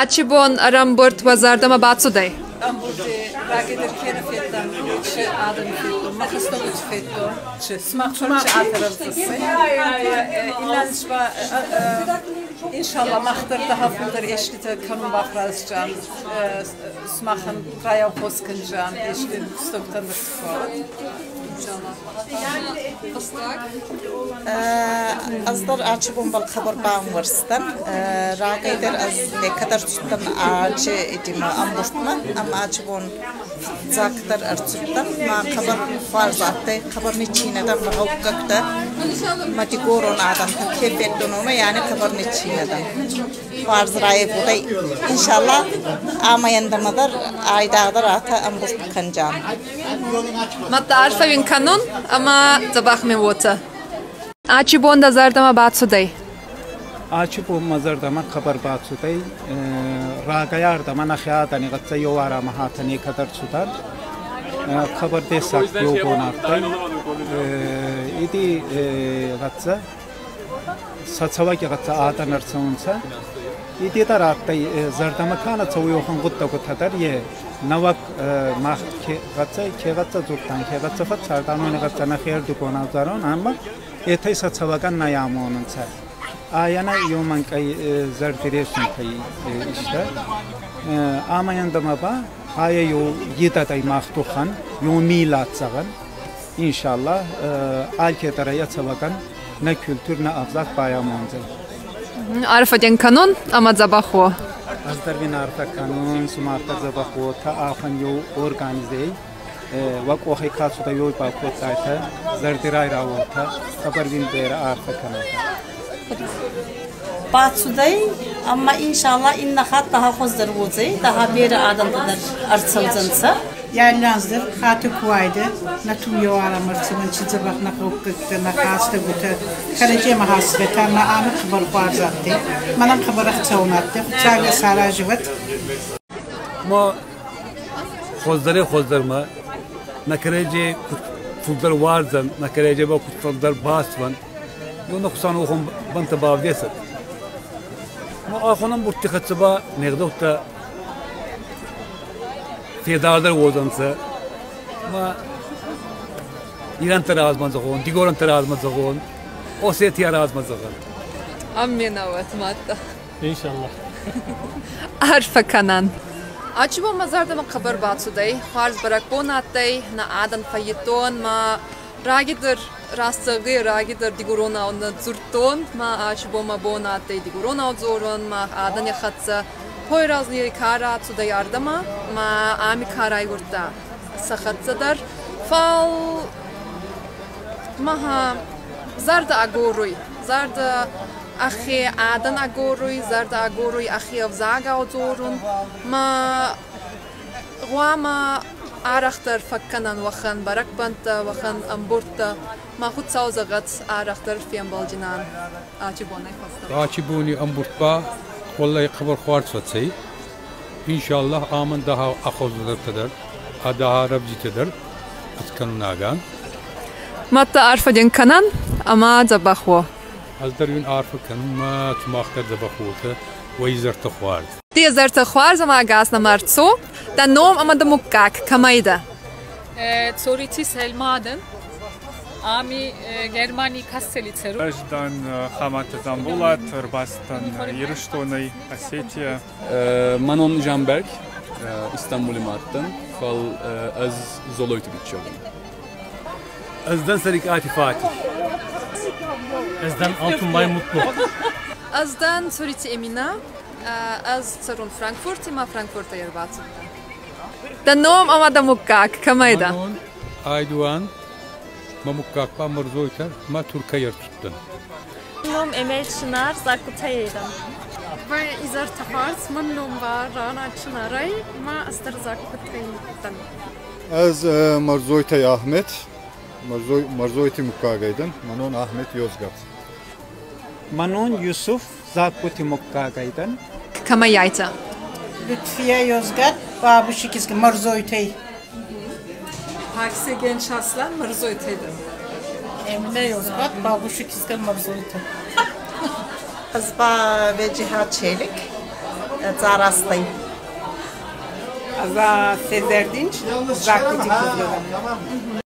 Ачи бон ӕрӕмбурд уӕ зӕрдӕмӕ бацудӕй? Ӕмбурди рагидӕр ке нӕ федтам, чи адӕми федтон, ма хӕстӕгути федтон, чи сумах чи атӕрӕвдзӕссе. Иннӕ иншалла мах дӕр daha фулдӕр еститӕ кӕнун бафӕраздзиан, сумахӕн райаухос кӕнджиан ести кустӕгутӕн дӕр. Ӕз дӕр ачи бонбӕл хъӕбӕр баунвӕрстӕн. Рагӕй дӕр ӕз некӕдӕр цудтӕн ачи итимӕ ӕмбурдмӕ ӕма ачи бон фиццагдӕр ӕрцудтӕн. Ма хъӕбӕр хуарз адтӕй, хъӕбӕр ниччийнӕ дӕн мӕ гъӕуккӕгтӕ, мӕ дигорон адӕмтӕ ке федтон, уомӕй ани хъӕбӕр ниччийнӕ дӕн. Хуарз райевгъудӕй. Иншаллах, ӕма ӕндӕмӕ дӕр айдагъдӕр атӕ ӕмбурд кӕнджан. Мадта арфӕ уин кӕнун ӕма дзӕбӕх ме уотӕ. Ачи бон дӕ зӕрдӕмӕ бацудӕй? Ачи бон мӕ зӕрдӕмӕ хъӕбӕр бацудӕй. Рагӕй ардӕмӕ нӕхе адӕни хӕццӕ еу арӕмӕ хатӕ некӕд ӕрцудан. Хъӕбӕр дессаг еу бон адтӕй. Иди хӕццӕ сӕ цӕуӕги хӕццӕ адӕн ӕрцӕунцӕ. Иди дӕр адтӕй зӕрдӕмӕ ка нӕ цӕуй, уӕхӕн гъуддӕгутӕ дӕр е нӕуӕг мах ке хӕццӕ, ке хӕццӕ дзурдтан, ке хӕццӕ фӕццардан, уони хӕццӕ нӕхе ӕрдигон ӕвзарун ӕма етӕ сӕ цӕуӕгӕн нӕ амонунцӕ. Айӕнӕ еумӕнкъӕй зӕрдиресунтӕй иста. Ӕма ӕндӕмӕ ба хая еу идӕдӕй мах туххӕн, еу милат зӕгъӕн. Иншаллах, алкедӕр ӕ цӕуӕгӕн нӕ культур, нӕ ӕвзаг байамондзӕй. Арфӕ дин кӕнун ӕма дзӕбӕх уо. Ӕз дӕр уин арфӕ кӕнун, сумах дӕр дзӕбӕх уотӕ, ахӕн еу организей уӕ къохӕй ка цудӕй, уой бакодтайтӕ, зӕрдирай рауотӕ, хъӕбӕр уин берӕ арфӕ кӕнетӕ. Бацудӕй, ӕма иншаллах иннӕ хатт daha хуыздӕр уодзӕй, daha берӕ адӕмтӕ дӕр ӕрцӕудзӕнцӕ. Ялланздӕр хаты куайдӕ, нӕ тумйоарам ӕрцӕуӕн чи дзӕбӕх нӕ гъӕуккӕгтӕ, нӕ хӕстӕгутӕ, кӕрӕдземӕ хӕсгӕтӕ, нӕ ами хъӕбӕр хуарз адтӕй. Мӕнӕн хъӕбӕр ӕхцӕуӕн адтӕй, Хуцауи саразивӕд. Ма хуыздӕрӕй хуыздӕрмӕ нӕ кӕрӕдзи куд фулдӕр уарзӕн, нӕ кӕрӕдзебӕл куд фулдӕр баст уӕн, уонӕ Хуцауи уохон бӕнтӕ бавдесӕд. Ма ахуӕн ӕмбурдти хӕццӕ ба не гъдӕуттӕ федардӕр уодзӕнцӕ. Ма ирӕнттӕ размӕ зӕгъон, дигорӕнттӕ размӕ зӕгъон, Осетия размӕ зӕгъӕн. Амменауат мадта. Иншаллах. Арфӕ кӕнӕн. Ачи бон мӕ зӕрдӕмӕ хъӕбӕр бацудӕй, хуарз бӕрӕгбон адтӕй, нӕ адӕн фӕййидтон, ма рагидӕр раст зӕгъгӕй, рагидӕр дигоронау нӕ дзурдтон, ма ачи бон мӕ бон адтӕй дигоронау дзорун, ма адӕни хӕццӕ пойразни ка рацудӕй ардӕмӕ, ма ами ка райгурдта, сӕ хӕццӕ дӕр. Фал маха зӕрдӕ агоруй, зӕрдӕ ӕхе адӕн агоруй, зӕрдӕ агоруй ӕхе ӕвзагау дзорун, ма гъуама арӕхдӕр фӕккӕнӕн уӕхӕн бӕрӕгбӕнттӕ, уӕхӕн ӕмбурдтӕ. Ма Хуцау зӕгъӕд, арӕхдӕр фембӕлдзинан ачи бонӕй фӕстӕмӕ. Ачи бони ӕмбурд ба уӕллӕй хъӕбӕр хуарз фӕцӕй. Иншаллах, амӕн daha ахуырдзӕртӕ дӕр, daha рӕвдзитӕ дӕр ӕскӕнунаган. Мадта арфӕ дин кӕнӕн ӕма дзӕбӕх уо. Ӕз дӕр уин арфӕ кӕнун ма сумах дӕр дзӕбӕх уотӕ, уӕ изӕртӕ хуарз. Де изӕртӕ хуарз ӕма ӕгас нӕмӕ ӕрцо. Дӕ ном ӕма дӕ муггаг кӕмӕй дӕ? Цорити Селма дӕн. Ами Германий Кассели цӕрун. Ӕз дӕн Хаматы Дзамболат, ӕрбацыдтӕн Ирыстонӕй, Осетия. Мӕнон Жамберг, Истанбули ма адтӕн, фал ӕз Золойти биччеу дӕн. Ӕз дӕн Цӕрикъати Фатих. Ӕз дӕн Алтунбай Мутлу. Ӕз дӕн Цорити Эмина. Ӕз цӕрун Франкфурти, ма Франкфуртӕй ӕрбацудтӕн. Дӕ ном ӕма дӕ муггаг кӕмӕй дӕ? Мӕнон Айдуан, мӕ муггаг ба Мӕрзойтӕ, ма Туркӕй ӕрцудтӕн. Ном Эмел Çınar, Zakutay'dan. Ва изӕртӕ хуарз, мӕн ном ба Рана Чынарӕй, ма ӕз дӕр Закутайдӕн. Ӕз Мӕрзойтӕй Ахмет, Мӕрзойти муггагӕй дӕн, мӕнон Ахмет Йозгат. Мӕнон Юсуф Заккути муггагӕй дӕн. Кӕмӕй айтӕ? Lütfiye Yozgat, Babuş ikizgi Mărzoytey. Pakise Genç Aslan Mırzoytay'dan. Emine Yozgat, Babuş ikizgi Mărzoytey. Ӕз ба Веджиха Челик. Дзарастӕй. Ӕз Sezer Dinç, Zakuti kızlarım.